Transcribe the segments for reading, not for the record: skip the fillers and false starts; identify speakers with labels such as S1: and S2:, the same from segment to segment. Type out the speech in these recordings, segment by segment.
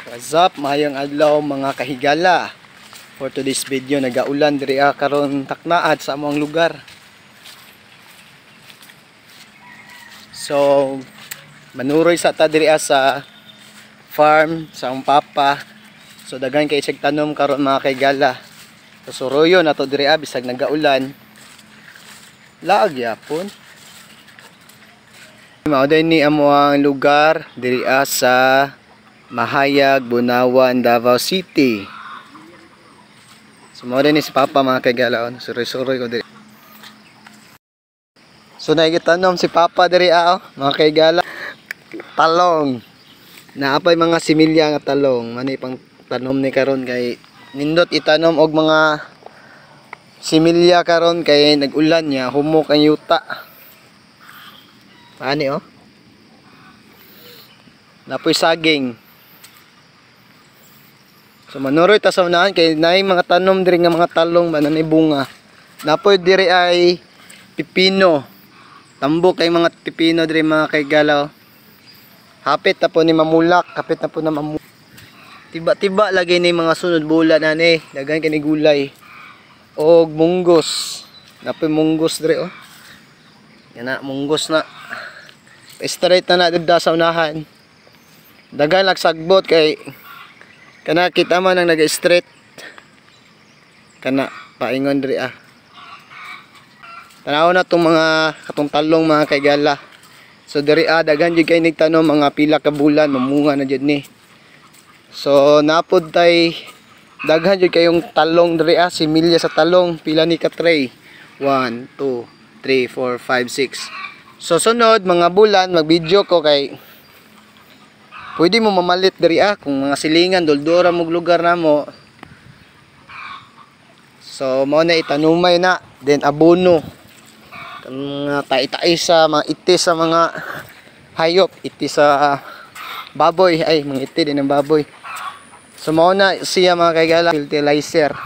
S1: What's up? Maayong adlaw, mga kahigala. For today's video, nagaulan diri karon taknaad sa among lugar. So, manuroy sa ta diri sa farm sa akong papa. So daghan kay sig tanom karon, mga kahigala. So suroyo na to diri bisag nagaulan. Laag yapon. Mao din ni amo ang lugar diri sa Mahayag, Bunawan, Davao City. So mao din ni si Papa, mga kagalaon. Suroy-suroy ko diri. So nakikitanom si Papa diri oh, mga kaigala. Talong. Naapay mga similya nga talong. Mani pang tanom ni karon kay nindot itanom og mga similya karon kay nag-ulan niya, humok ang yuta. Ani oh. Napoy saging. So manuroy ta sa unahan kay naay mga tanom diri nga mga talong ba na bunga. Napoy diri ay pipino. Tambok kay mga pipino diri, mga kaigalaw. Hapit na po ni mamulak, hapit na po na mamulak. Tiba-tiba lagi ni mga sunod bulan ani, daghan kini gulay. Og munggos. Napoy munggos diri oh. Yan na, munggos na. Straight na na dito sa unahan. Daghan nagsagbot kay kana kita man ang nag-straight. Kana paingon diri ah. Tanaw na tong mga katong talong, mga kaigala. So diri daghan jud kay nagtanom, mga pila ka bulan mamunga na jud ni. So napod tay daghan jud kayong talong diri similya sa talong, pila ni ka tray. 1 2 3 4 5 6. So sunod mga bulan mag-video ko kay pwede mo mamalit diri kung mga silingan duldura mog lugar namo. So mao na itanumay na then abono. Mga tai-tai sa mga iti sa mga hayop, iti sa baboy, ay mga iti din ng baboy. So mao na siya, mga kaigala, fertilizer.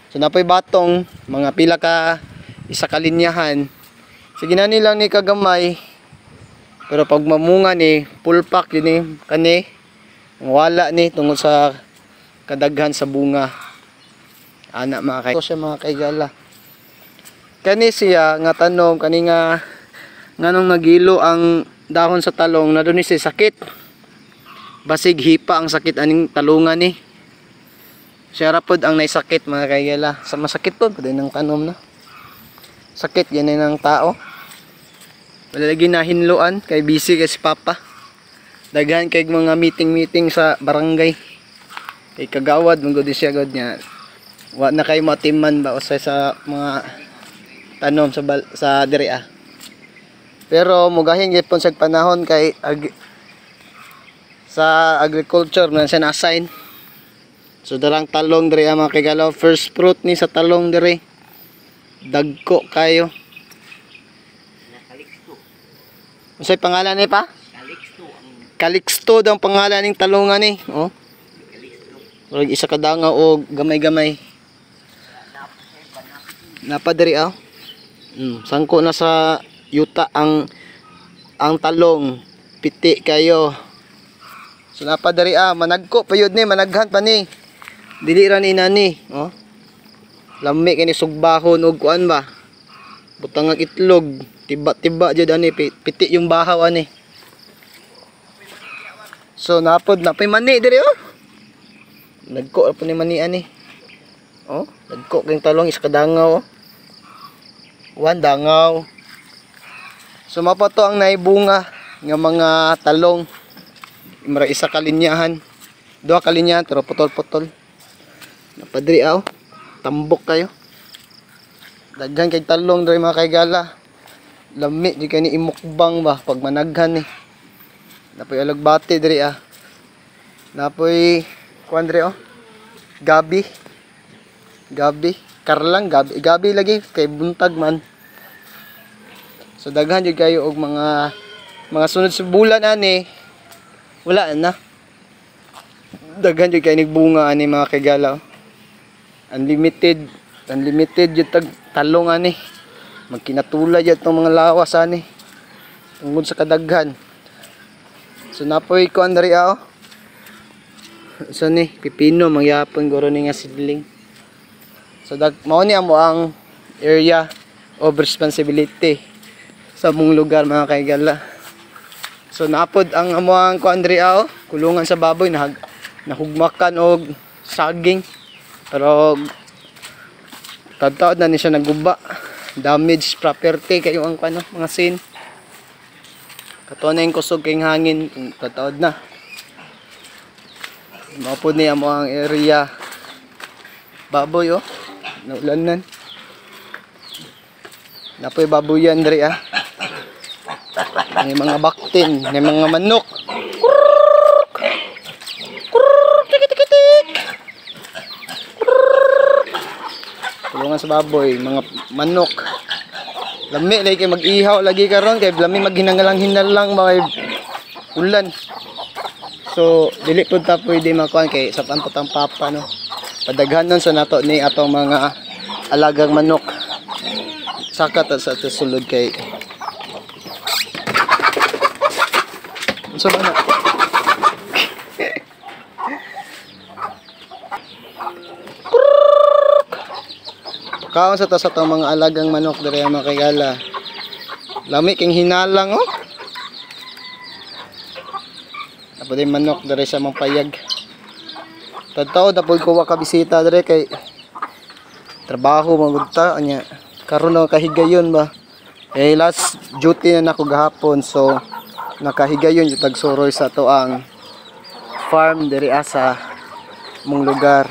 S1: So napoy batong mga pila ka isa ka linyahan. Sige na nilang ni kagamay. Pero pag mamunga ni full pack yun ni kani wala ni tungod sa kadaghan sa bunga. Ana mga kay siya, mga kaigala. Kani siya nga tanom kani nga nganong nagilo ang dahon sa talong na ni siya sakit. Basig hipa ang sakit aning talungan ni. Siya ra pod ang naisakit, mga kaigala. Sa masakit pod pwede nang tanom na. Sakit yan ng tao. Wala lagi nahinloan kay busy kay si Papa. Daghan kay mga meeting-meeting sa barangay. Kay kagawad man gud siya gud niya. Wa na kay matiman ba usay sa mga tanom sa sa diri ah. Pero mugahin gyud sa panahon kay sa agriculture man siya na-assign. So darang talong diri mga kagalaw, first fruit ni sa talong diri. Dagko kayo. Unsay pangalan ni pa?
S2: Calixto.
S1: Calixto daw ang pangalan ning talongan ni. Oh.
S2: Calixto.
S1: Murag isa ka dangaw og gamay-gamay. Napa diri ah. Sangko na sa yuta ang talong, piti kayo. So napa diri managko pa yun ni, managhan pa ni. Dili ra ni nani, oh. Lami kay ni sugbahon og kuan ba. Butang ang itlog, tiba-tiba jud ani, piti yung bahaw ani. So napod napay mani diri oh. Nagko ra po ni mani ani. Oh, nagko kay talong isa ka dangaw oh. One dangaw. So mapato ang naibunga nga mga talong. Mara isa ka linyahan. Duha ka linyahan pero putol-putol. Napadri aw. Tambok kayo. Daghan kay talong diri, mga kaigala. Lami di kay ni imukbang ba pag managhan ni. Napoy alagbati diri ah. Napoy kuan diri oh. Gabi. Gabi, karlang gabi, gabi lagi kay buntag man. So daghan jud kayo og mga sunod sa bulan ani wala na. Daghan jud kay nagbunga ani, mga kaigala. Unlimited, unlimited jud tag talong ani. Magkinatulay jud tong mga lawas ani. Tungod sa kadaghan. So napoy kuan diri ah. Oh. Sa ni pipino mangyapon guro ni nga sidling. So dag mao ni amo ang area of responsibility sa mong lugar, mga kaigala. So napod ang amo ang kuan diri oh, kulungan sa baboy, nahugmakan og saging. Pero taod na ni siya naguba. Damage property kayo ang kuan, mga sin. Kato na yung kusog kay hangin, tataod na. Mao pod ni amo ang area. Baboy oh, naulanan. Napoy baboyan diri ah. May mga baktin, may mga manok. Kurr! Kurr! Tik tik tik. Kurr! Tulungan sa baboy, mga manok. Lami lagi kay mag-ihaw lagi karon kay lami maghinangalang hinalang mga ulan. So dili pud ta pwede makuan kay sa patang papa no. Padaghan nun sa nato ni atong mga alagang manok. Saka ta sa ato sulod kay unsa ba na? Pakaon sa ta sa atong mga alagang manok diri mga kaigala. Lami king hinalang oh. Apo din manok diri sa mga payag. Tadtaw na pud ko wa ka bisita diri kay trabaho man gud ta anya. Karon na kahigayon ba. Eh last duty na nako gahapon, so nakahigayon jud tagsuroy sa ato ang farm diri asa mong lugar.